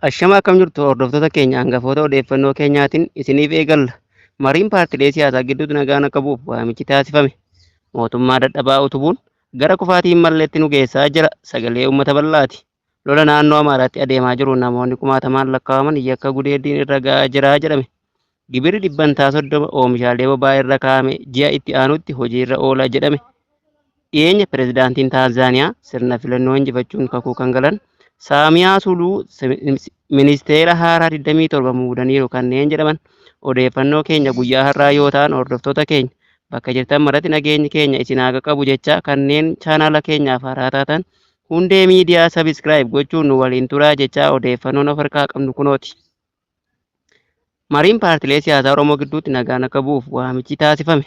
Ashama, akkam jirtu hordoftoota keenya? Hangafoota odeeffannoo keenyaatiin isiniif eegalla. Mariin paartilee siyaasaa gidduutti nagaan akka bu'uuf waamichi taasifame. Mootummaa dadhabaa utubuun gara kufaatii hin malleetti nu geessaa jira. Sagalee uummata bal'aati. Lola naannoo Amaaraatti adeemaa jiru namoonni kumaatamaan lakkaa'aman yakka gudeeddiin irra ga'aa jira jedhame. Gibirri 30% oomishaalee boba'aa irra kaa'ame ji'a itti aanutti hojiirra oola jedhame. Dhiyeenya pirezidaantiin Taanzaaniyaa sirna filannoo injifachuun kakuu kan galan Saamiyaa Suluu ministeera haaraa 27 muudaniiru kanneen jedhaman odeeffannoo keenya guyyaa har'aa yoo ta'an, hordoftoota keenya bakka jirtan maratti nageenyi keenya isin haa qaqqabu jecha, kanneen chaanaala keenyaaf haaraa taatan Hundee Miidiyaa subscribe gochuun nu waliin turaa jecha, odeeffannoon of harkaa qabnu kunooti. Mariin paartilee siyaasaa Oromoo gidduutti nagaan akka bu'uuf waamichi taasifame.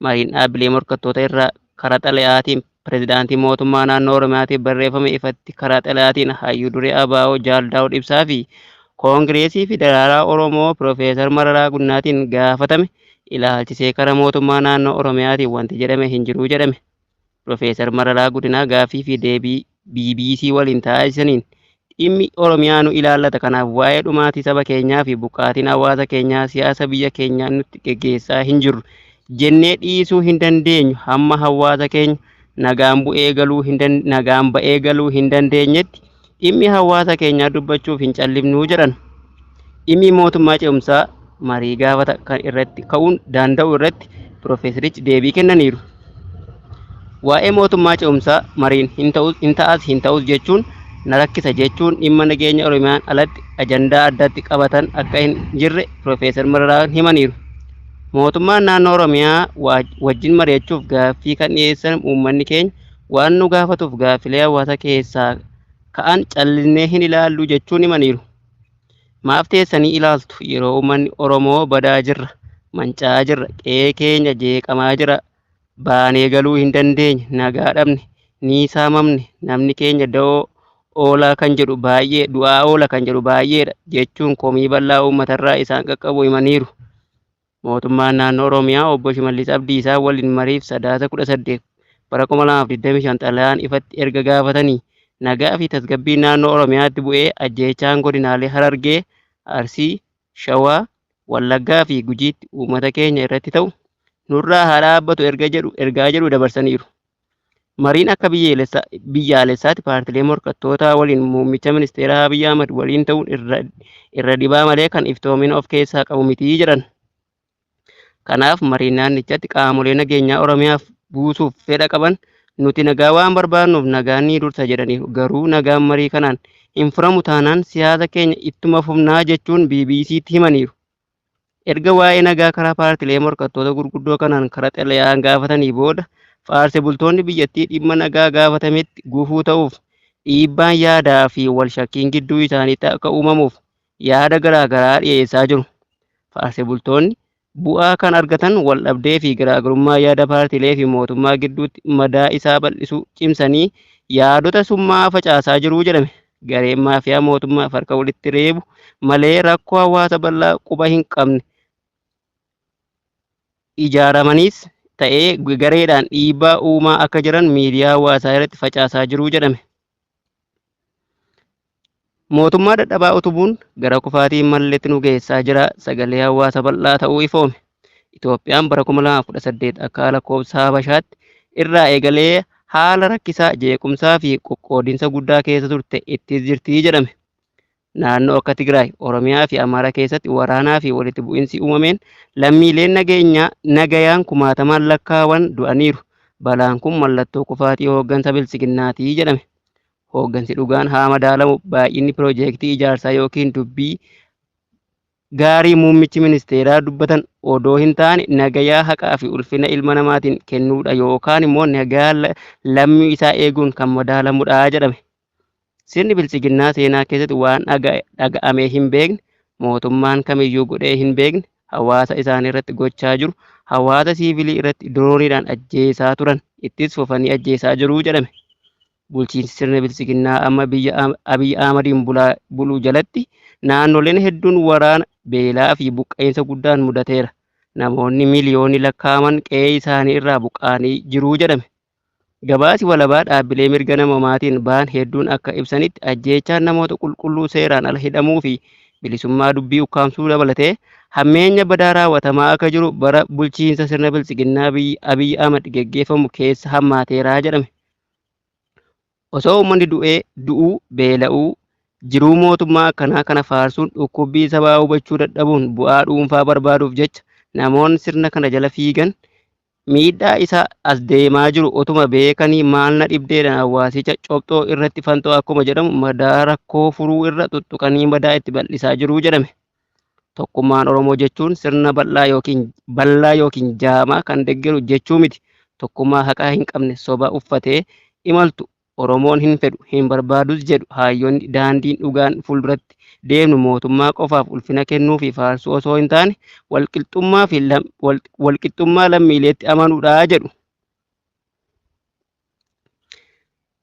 Mariin dhaabbilee morkattoota irraa karaa xalayaatiin pirezidaantii mootummaa naannoo Oromiyaatiif barreeffame ifatti karaa xalayaatiin hayyuu duree ABO Jaal Daawud Ibsaa fi Koongireesii Federaalaa Oromoo Piroofeesar Mararaa Guddinaatiin gaafatame ilaalchisee karaa mootummaa naannoo Oromiyaatiin wanti jedhame hin jiru jedhame. Piroofeesar Mararaa Guddinaa gaaffii fi deebii BBC waliin taasisaniin, dhimmi Oromiyaa nu ilaallata, kanaaf waa'ee dhumaatii saba keenyaa fi buqqaatiin hawaasa keenyaa siyaasa biyya keenyaa nutti geggeessaa hin jirru jennee dhiisuu hin dandeenyu. Hamma hawaasa keenya nagaan bu'ee galuu hin nagaan ba'ee galuu hin dandeenyetti dhimmi hawaasa keenyaa dubbachuuf hin callifnuu jedhan. Dhimmi mootummaa ce'umsaa marii gaafata kan irratti ka'uun danda'u irratti piroofeesarichi deebii kennaniiru. Waa'ee mootummaa ce'umsaa mariin hin ta'as hin ta'us jechuun na rakkisa jechuun, dhimma nageenya Oromiyaan alatti ajandaa addatti qabatan akka hin jirre Piroofeesar Mararaan himaniiru. Mootummaan naannoo Oromiyaa wajjin mari'achuuf gaaffii kan dhiyeessan uummanni keenya waan nu gaafatuuf, gaaffilee hawaasa keessaa ka'an callisnee hin ilaallu jechuun himaniiru. Maaf teessanii ilaaltu yeroo uummanni Oromoo badaa jirra, manca'aa jirra, qe'ee keenya jeeqamaa jira, baanee galuu hin dandeenye, nagaa dhabne, ni saamamne, namni keenya da'oo oolaa kan jedhu baay'ee, du'aa oola kan jedhu baay'eedha jechuun komii bal'aa uummatarraa isaan qaqqabu himaniiru. Mootummaan naannoo Oromiyaa obbo Shimallis Abdiisaa waliin mariif Sadaasa 18 bara 2025 xalayaan ifatti erga gaafatanii nagaa fi tasgabbiin naannoo Oromiyaatti bu'ee ajjeechaan godinaalee Harargee, Arsii, Shawaa, Wallaggaa fi Gujiitti uummata keenya irratti ta'u nurraa haa dhaabbatu erga jedhu ergaa jedhu dabarsaniiru. Mariin akka biyyaalessaatti paartilee morkattootaa waliin muummicha ministeeraa Abiy Ahmad waliin ta'uun irra dibaa malee kan iftoomina of keessaa qabu miti jedhan. Kanaaf mariin naannichatti qaamolee nageenyaa Oromiyaaf buusuuf fedha qaban nuti nagaa waan barbaadnuuf nagaan ni dursa jedhaniiru. Garuu nagaan marii kanaan hin furamu taanaan siyaasa keenya ittuma fufnaa jechuun BBCtti himaniiru. Erga waa'ee nagaa karaa paartilee morkattoota gurguddoo kanaan karaa xalayaan gaafatanii booda, faarse bultoonni biyyattii dhimma nagaa gaafatametti gufuu ta'uuf dhiibbaan yaadaa fi wal shakkiin gidduu isaaniitti akka uumamuuf yaada garaa garaa dhiyeessaa jiru. Faarse bultoonni bu'aa kan argatan wal dhabdee fi garaagarummaa yaada paartilee fi mootummaa gidduutti madaa isaa bal'isuu cimsanii yaadota summaa facaasaa jiru jedhame. Gareen maafiyaa mootummaaf harka walitti reebu malee rakkoo hawaasa bal'aa quba hin qabne ijaaramaniis ta'ee gareedhaan dhiibbaa uumaa akka jiran miidiyaa hawaasaa irratti facaasaa jiru jedhame. Mootummaa dadhabaa utubuun gara kufaatii hin malletti nu geessaa jira, sagalee hawaasa bal'aa ta'uu ifoome. Itoophiyaan bara 2018 akka lakkoofsa Habashaatti irraa eegalee haala rakkisaa, jeequmsaa fi qoqqoodinsa guddaa keessa turte ittis jirti jedhame. Naannoo akka Tigraay, Oromiyaa fi Amaaraa keessatti waraanaa fi walitti bu'insi uumameen lammiileen nageenyaa nagayaan kumaatamaan lakkaawan du'aniiru. Balaan kun mallattoo kufaatii hooggansa biltsiginnaatii jedhame. Hooggansi dhugaan haa madaalamu baay'inni piroojeektii ijaarsaa yookiin dubbii gaarii muummichi ministeeraa dubbatan odoo hin taane, nagayaa haqaa fi ulfina ilma namaatiin kennuudha yookaan immoo nagaa lammii isaa eeguun kan madaalamudha jedhame. Sirni biltsiginnaa seenaa keessatti waan dhaga'amee hin beekne, mootummaan kamiyyuu godhee hin beekne hawaasa isaanii irratti gochaa jiru. Hawaasa siivilii irratti dirooniidhaan ajjeesaa turan, ittis fufanii ajjeesaa jiru jedhame. Bulchiinsi sirna biltsiginnaa amma biyya Abiy Ahmadiin bulu jalatti naannoleen hedduun waraana, beelaa fi buqqa'insa guddaan mudateera. Namoonni miliyoonni lakkaa'aman qe'ee isaanii irraa buqqa'anii jiru jedhame. Gabaasi walabaa dhaabbilee mirga namoomaatiin bahan hedduun akka ibsanitti, ajjeechaan namoota qulqulluu, seeraan ala hidhamuu fi bilisummaa dubbii ukkaamsuu dabalatee hammeenya badaa raawwatamaa akka jiru bara bulchiinsa sirna biltsiginnaa Abiy Ahmad geggeeffamu keessa hammaateera jedhame. Osoo uummanni du'ee, du'uu, beela'uu jiruu mootummaa akkanaa kana faarsuun dhukkubbii sabaa hubachuu dadhabuun bu'aa dhuunfaa barbaaduuf jecha namoonni sirna kana jala fiigan miidhaa isaa as deemaa jiru otuma beekanii maal na dhibdeedhaan hawaasicha cobxoo irratti fanxoo akkuma jedhamu madaa rakkoo furuu irra tuttuqanii madaa itti bal'isaa jiru jedhame. Tokkummaan Oromoo jechuun sirna bal'aa yookiin jaamaa kan deggeru jechuu miti. Tokkummaa haqaa hin qabne, soba uffatee imaltu Oromoon hin fedhu, hin barbaadus jedhu hayyoonni. Daandiin dhugaan fuulduratti deemnu mootummaa qofaaf ulfina kennuu fi faarsuu osoo hin taane walqixxummaa fi walqixxummaa lammiileetti amanuudha jedhu.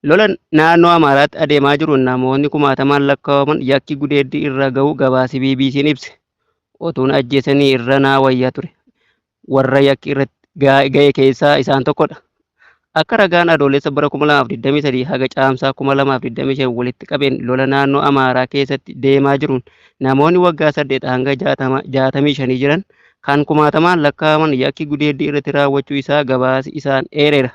Lola naannoo Amaaraatti adeemaa jiruun namoonni kumaatamaan lakkaa'aman yakki gudeeddii irra ga'uu gabaasi BBC'n ibse. Otuun ajjeesanii irra naa wayyaa ture. Warra yakki irratti ga'e keessaa isaan tokkodha. Akka ragaan Adoolessa bara 2023 haga Caamsaa 2025 walitti qabeen, lola naannoo Amaaraa keessatti deemaa jiruun namoonni waggaa 8 hanga 65 jiran kan kumaatamaan lakkaa'aman yakki gudeeddii irratti raawwachuu isaa gabaasi isaan eereera.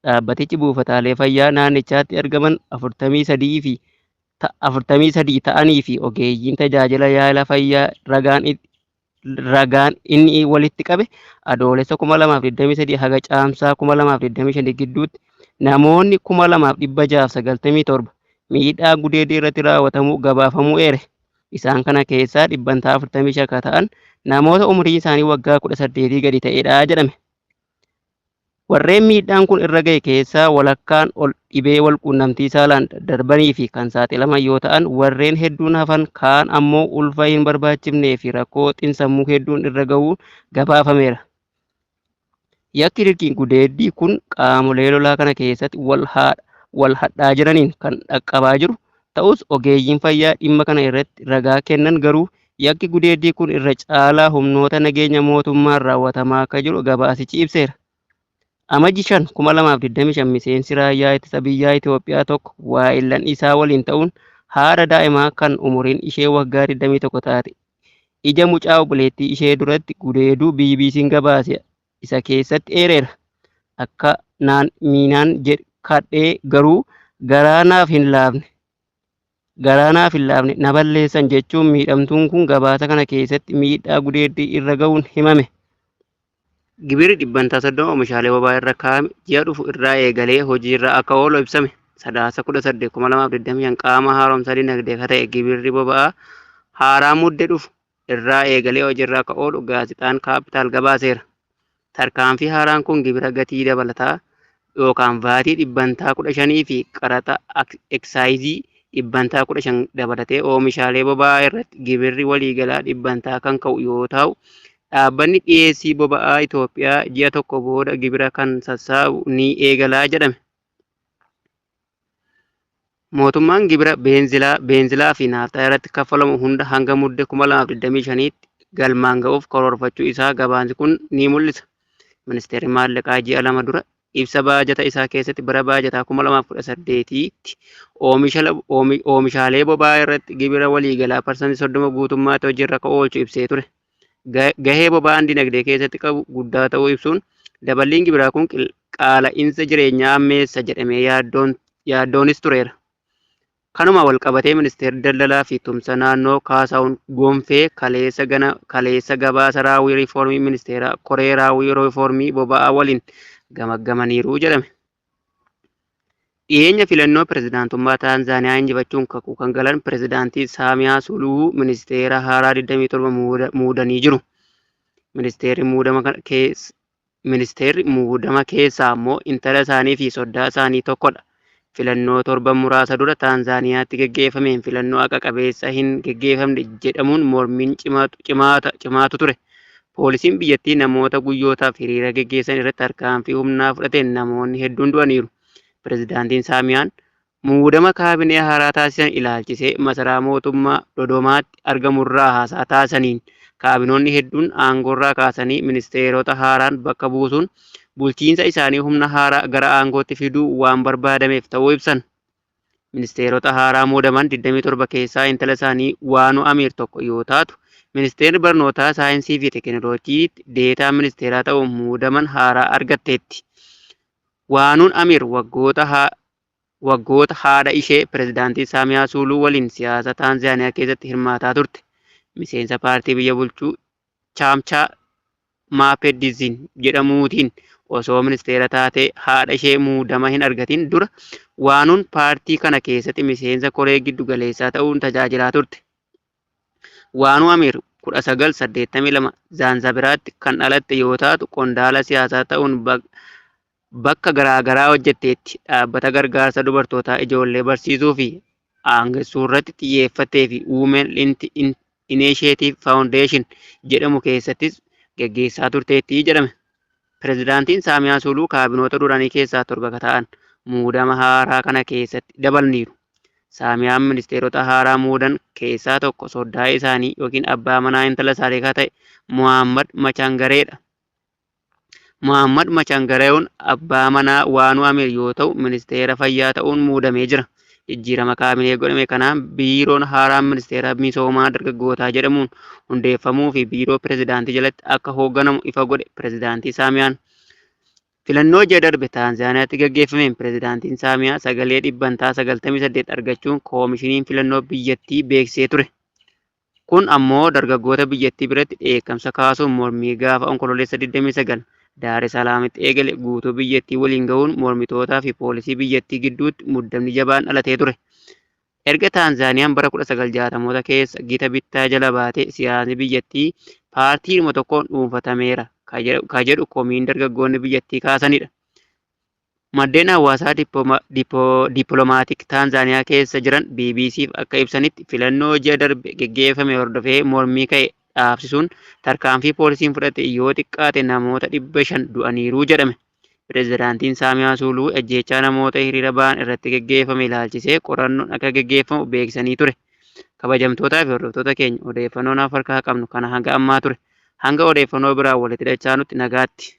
Dhaabbatichi buufataalee fayyaa naannichaatti argaman 43 fi 43 ta'anii fi ogeeyyiin tajaajila yaala fayyaa ragaan inni walitti qabe, Adoolessa 2023 haga Caamsaa 2025 gidduutti namoonni 2697 miidhaa gudeeddii irratti raawwatamuu gabaafamuu eere. Isaan kana keessaa 45% kan ta'an namoota umriin isaanii waggaa 18 gadi ta'edha jedhame. Warreen miidhaan kun irra gahe keessaa walakkaan ol dhibee walquunnamtii saalaan daddarbanii fi kan saaxilaman yoo ta'an, warreen hedduun hafan kaan ammoo ulfa hin barbaachifnee fi rakkoo xiinsammuu hedduun irra gahuu gabaafameera. Yakki dirqiin gudeeddii kun qaamolee lolaa kana keessatti wal hadhaa jiraniin kan dhaqqabaa jiru ta'us, ogeeyyiin fayyaa dhimma kana irratti ragaa kennan garuu yakki gudeeddii kun irra caalaa humnoota nageenya mootummaan raawwatamaa akka jiru gabaasichi ibseera. Amajji 5, 2025 miseensi raayyaa ittisa biyyaa Itoophiyaa tokko waa'illan isaa waliin ta'uun haadha daa'imaa kan umuriin ishee waggaa 21 taate ija mucaa obboleettii ishee duratti gudeeduu BBC'n gabaase isa keessatti eereera. Akka naan miinaan kadhee garuu garaa naaf hin laafne. Garaa naaf hin laafne, na balleessan jechuun miidhamtuun kun gabaasa kana keessatti miidhaa gudeeddii irra ga'uun himame. Gibirri 30% oomishaalee boba'aa irra kaa'ame ji'a dhufu irraa eegalee hojiirra akka oolu ibsame. Sadaasa 18, 2025 qaama haaromsa dinagdee akka ta'e gibirri boba'aa haaraa Mudde dhufu irraa eegalee hojiirra akka oolu gaazexaan Kaapitaal gabaaseera. Tarkaanfii haaraan kun gibira gatii dabalataa yookaan vaatii 15% fi qaraxa eksaayizii 15% dabalatee oomishaalee boba'aa irratti gibirri waliigalaa dhibbantaa kan ka'u yoo ta'u, dhaabbanni dhiyeessii boba'aa Itoophiyaa ji'a tokko booda gibira kan sassaabu ni eegalaa jedhame. Mootummaan gibira beenzilaa fi naafxaa irratti kaffalamu hunda hanga Mudde 2025tti galmaan ga'uuf karoorfachuu isaa gabaasni kun ni mul'isa. Ministeerri Maallaqaa ji'a 2 dura ibsa baajata isaa keessatti bara baajataa 2018tti oomishaalee boba'aa irratti gibira waliigalaa 30% guutummaatti hojiirra akka oolchu ibsee ture. Gahee boba'aan dinagdee keessatti qabu guddaa ta'uu ibsuun, daballiin gibiraa kun qaala'insa jireenyaa hammeessa jedhamee yaaddoonis tureera. Kanuma walqabatee Ministeerri Daldalaa fi Tumsa Naannoo Kaasahuun Gonfee kaleessa gabaasa raawwii riifoormii ministeera koree raawwii riifoormii boba'aa waliin gamaggamaniiru jedhame. Dhiyeenya filannoo pirezidaantummaa Taanzaaniyaa injifachuun kakuu kan galan pirezidaantii Saamiyaa Suluhuu ministeera haaraa 27 muudanii jiru. Ministeerri muudama keessaa ammoo intala isaanii fi soddaa isaanii tokkodha. Filannoo torban muraasa dura Taanzaaniyaatti geggeeffameen filannoo haqa qabeessa hin geggeeffamne jedhamuun mormiin cimaatu ture. Poolisiin biyyattii namoota guyyootaaf hiriira geggeessan irratti tarkaanfii humnaa fudhateen namoonni hedduun du'aniiru. Pirezidaantiin Saamiyaan muudama kaabinee haaraa taasisan ilaalchisee masaraa mootummaa Dodomaatti argamurraa haasaa taasisaniin, kaabinoonni hedduun aangoorraa kaasanii ministeerota haaraan bakka buusuun bulchiinsa isaanii humna haaraa gara aangootti fiduu waan barbaadameef ta'uu ibsan. Ministeerota haaraa muudaman 27 keessaa intala isaanii Waanuu Amiir tokko yoo taatu, Ministeerri Barnootaa, Saayinsii fi Teekinooloojiitti deetaa ministeeraa ta'uun muudaman haaraa argatteetti. Waanuun Amiir waggoota haadha ishee Pirezidaantii Saamiyaa Suuluu waliin siyaasa Taanzaaniyaa keessatti hirmaataa turte. Miseensa paartii biyya bulchuu Chaamchaa Maapedizin jedhamuutiin osoo ministeera taatee haadha ishee muudama hin argatin dura Waanuun paartii kana keessatti miseensa koree giddu galeessaa ta'uun tajaajilaa turte. Waanuu Amiir 1982 Zaanzabiraatti kan dhalatte yoo taatu qondaala siyaasaa ta'uun bakka garaa garaa hojjetteetti. Dhaabbata gargaarsa dubartootaa ijoollee barsiisuu fi aangessuurratti xiyyeeffatee fi Women Initiative Foundation jedhamu keessattis geggeessaa turteetti jedhame. Pirezidaantiin Saamiyaa Suluu kaabinoota duraanii keessaa torba ta'an muudama haaraa kana keessatti dabalaniiru. Saamiyaan ministeerota haaraa muudan keessaa tokko soddaa isaanii yookiin abbaa manaa intala isaanii kan ta'e Muhammad Machangareedha. Muhammad Machangareewwan abbaa manaa Waanuu Amiir yoo ta'u ministeera fayyaa ta'uun muudamee jira. Jijjiirama kaabinee godhame kanaan biiroon haaraan ministeera misoomaa dargaggootaa jedhamuun hundeeffamuu fi biiroo pirezidaantii jalatti akka hoogganamu ifa godhe pirezidaantii Saamiyaan. Filannoo ji'a darbe Taanzaaniyaatti gaggeeffameen pirezidaantiin Saamiyaa sagalee dhibbantaa 98 argachuun koomishiniin filannoo biyyattii beeksisee ture. Kun ammoo dargaggoota biyyattii biratti dheekkamsa kaasuun mormii gaafa Onkololeessa 29 Daar es Salaamitti eegale guutuu biyyattii waliin gahuun mormitootaa fi poolisii biyyattii gidduutti muddamni jabaan dhalatee ture. Erga Taanzaaniyaan bara 1960moota keessa gita bittaa jala baatee siyaasni biyyattii paartiidhuma tokkoon dhuunfatameera ka jedhu komiin dargaggoonni biyyattii kaasanidha. Maddeen hawaasaa dippiloomaatiik Taanzaaniyaa keessa jiran BBCf akka ibsanitti filannoo ji'a darbe geggeeffame hordofee mormii ka'e dhaabsisuun tarkaanfii poolisiin fudhate yoo xiqqaate namoota 500 du'aniiru jedhame. Pirezidaantiin Saamiyaa Suuluu ajjeechaa namoota hiriira ba'an irratti geggeeffame ilaalchisee qorannoon akka geggeeffamu beeksisanii ture. Kabajamtootaa fi hordoftoota keenya odeeffannoo naaf harkaa qabnu kana hanga ammaa ture. Hanga odeeffannoo biraan walitti dachaanutti nagaatti.